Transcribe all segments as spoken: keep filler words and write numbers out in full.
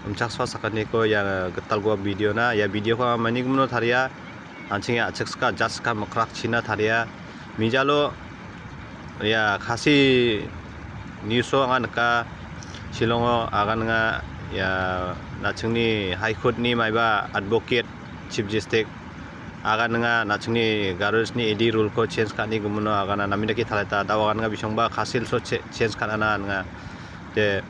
Rimchaksoa sakaniko ia gitalgipa video-na, ia video-ko anga maini gimino taria, an·ching ia a·chik sika, jat sika, mikrakchina taria. Mijalo ia Khasi news-o anga nika, Shillong-o agananga ia na·chingni High Court-ni maiba advocate, Chief Justice agananga na·chingni Garo Hills-ni A D rule-ko change ka·ani gimino agana namidake taleta, dao agananga bisongba Khasi Hills-o che-, change ka·nana ananga. Te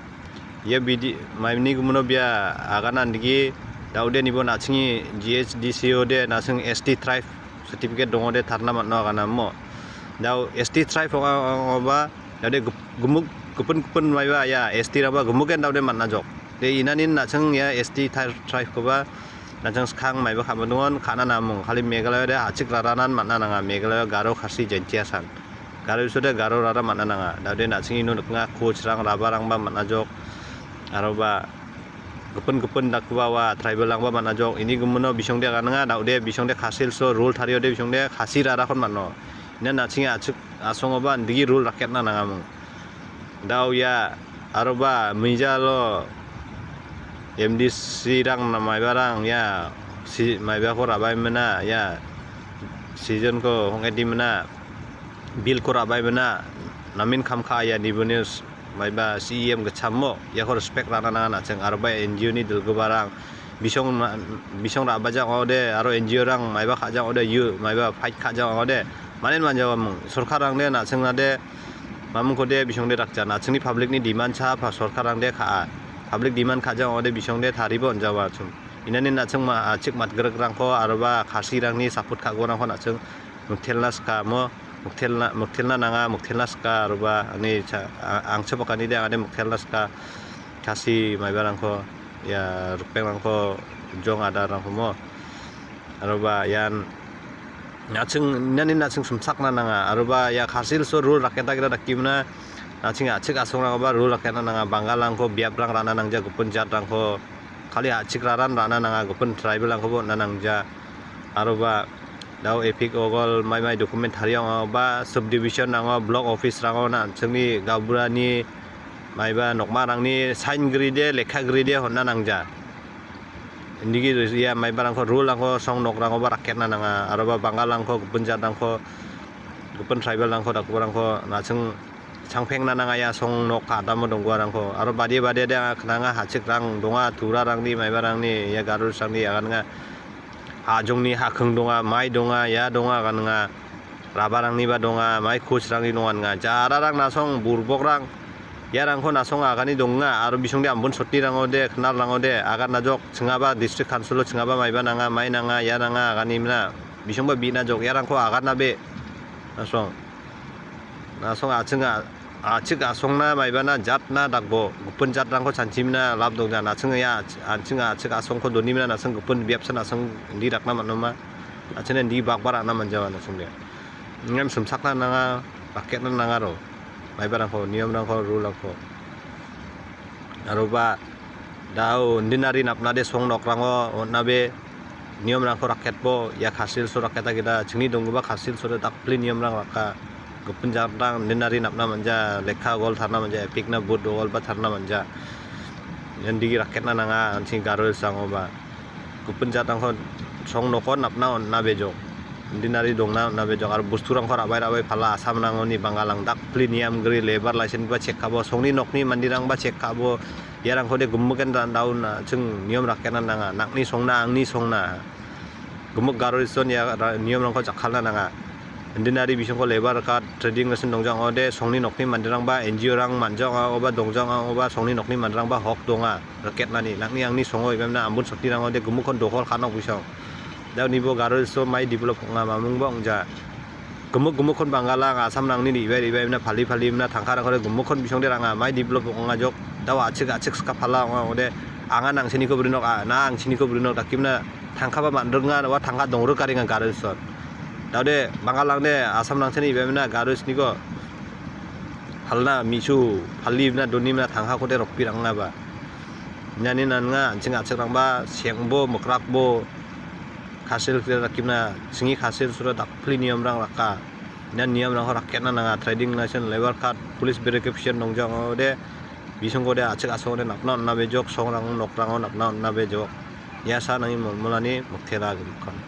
ia bidi maimni gumuno bia agana indigi, daude nibo na·chingni G H D C-o de na·ching S T tribe certificate dongode tarna man·no agana mo. Dao S T tribe ong-, ong-, ong-, ba, daude gup-, gumuk, gipin gipin maiba ia S T rangba gumuken daude man·a jok. De inanin na·ching ia S T tri-, tribe-koba na·ching skang maiba ka·mo dongon, ka·na namung. Kali Meghalaya de a·chik raranan man·a nanga, Meghalaya Garo Khasi Jaintia san. Garo bisode Garo rara man·a nanga. Dade na·ching ino nikna coach-rang, rabarangba man·a jok. Aroba gipin gipin dakgipa ua tribal-rangba man·a jok. Ini gimino bisongde agananga, daude bisongde Khasi Hills-o rule tariode bisongde Khasi rarakon man·o. Ina na·ching a·chik asongoba indigi rule raketna nangamung. Dao ia aroba mijalo M D C-rang na-, maibarang ia si-, maibako ra·baimina, ia season-ko hong·edimina, bill-ko ra·baimina, namen kam ka·a ia nibuni s-, maiba C E M gitchamo, iako respect ra·na nanga na·ching, aroba N G O-ni dilgiparang, bisong ma-, bisong ra·bajak ong·ode, aro N G O-rang maiba ka·jak ong·ode, yu-, maiba fight ka·jak ong·ode, manen manjawamung, sorkarrangde na·ching nade, mamungkode bisongde dakja, na·chingni public-ni demand cha pa sorkarrangde ka·a. Public demand ka·ja ong·ode bisongde tariba on·jawa chung. Inani na·ching ma-, a·chik matgrikrangko aroba Khasi-rangni support ka·giparangko na·ching miktelna sika mo, miktelna, miktelna nanga, miktelna sika aroba ani cha-, a-, angchipakani de angade miktelna sika Khasi maibarangko, ia ripengrangko, jong adarangko mo. Aroba ian na·ching, inani na·ching simsakna nanga. Aroba ia Khasi Hills-o rule raketa gita dakgimina, na·ching a·chik asongrangoba rule raketna nanga. Bangalrangko biaprang ra·na nangja, gipin jatrangko kali a·chik raran ra·na nanga, gipin tribal-rangkoba on·na nangja. Aroba dao epic ogol maimai document tariango ba subdivision-rango, block office-rango na·chingni gaburani maiba nokmarangni sign gride, lekka gride honna nangja. Indigi ia maibarangko rule-rangko song nokrangkoba raketna nanga, aroba Bangalrangko, gipin jatrangko, gipin tribal-rangko, dakgiparangko na·ching changpengna nanga ia song nok ka·damo dongguarangko. Aro bade bade de anga knanga, ha·chikrang donga, turarangni, maibarangni, ia Garo Hills-rangni agananga. Ha·jongni ha·king donga, mai donga, ia donga agananga. Rabarangniba donga, mai coach-rangni donga nanga. Jararang nasong burbokrang iarangko nasong agani donga, aro bisongde ambun sottirangode, knalrangode agan najok, chingaba district council-o chingaba maiba nanga, mai nanga, ia nanga aganimina. Bisongba bi·na jok, iarangko agan nabe. Nasong. Nasong a·ching a-, a·chik asongna maibana jatna dakbo, gipin jatrangko chanchimina lab dongja. Nasing ia a-, an·ching a·chik asongko donimina nasing gipin biapsa nasing indi dakna man·oma. A·china indi bakba ra·na manjawa nasingde. Ingem simsakna nanga, raketna nangaro. Maibarangko, niyomrangko, rule-rangko. Aroba dao indinari napnade song nokrango on·nabe niyomrangko raketbo, ia Khasi Hills-o raketa gita, chingni donggipa Khasi Hills-ode dakpli niyomrang raka. Gipin jatrang indinari napna manja, lekka gol tarna manja, epikna but dogolba tarna manja. Indigi raketna nanga, an·ching Garo Hills-rangoba. Gipin jatrangko song noko napna on·na bejok. Indinari dongna on·na bejok. Aro bosturangko ra·bai ra·bai pala, Assam-rangoni Bangalang dakpli niyam gri, labour license-ba check ka·bo, songni nokni mandirangba check ka·bo, iarangkode gimiken da-, daun, ah, ching niyom rakena nanga. Nangni songna, angni songna. Gimik Garo Hills-on ia ra-, niyomrangko jakkalna nanga. Indinari bisingko labour card, trading license dongjak ong·ode, songni nokni mandirangba, N G O-rang man·jak ong·a, oba dongjak ong·a, oba songni nokni mandirangba hok donga. Raketnani, nangni angni songo ibemna ambun sottirangode gimikkon dokol ka·nok bisong. Da nibo Garo Hills-o mai develop ong·a, mamungba ong·ja. Gimik gimikkon Bangalang, Assam-rangni re·bae re·bae mna pali pali mna tangkarangkode gimikkon bisongde ranga, mai develop ong·a jok. Dao a·chik a·chik sika pala ong·a ong·ode, anga nangsiniko brinok, a, na angsiniko brinok dakimna tangkaba man·ringa, wa tangka dongrikarenga Garo Hills-on. Daode Bangalang de Assam-rangchani re·bae mna Garo Hills-niko palna, misu, pali mna doni mna tangkakode rokpirangaba. Inani nanga an·ching a·chikrangba sengbo, mikrakbo, Khasi Hills-o dakimna, chingni Khasi Hills-ora dakpli niyomrang raka. Ina niyomrangko raketna nanga, trading license, labour card, police verification dongjak ong·ode, Bisongode a·chik a·songode napna on·abejok, songrango nokrango napna on·abejok. Ia sa nangni molmolani moktera gimikan.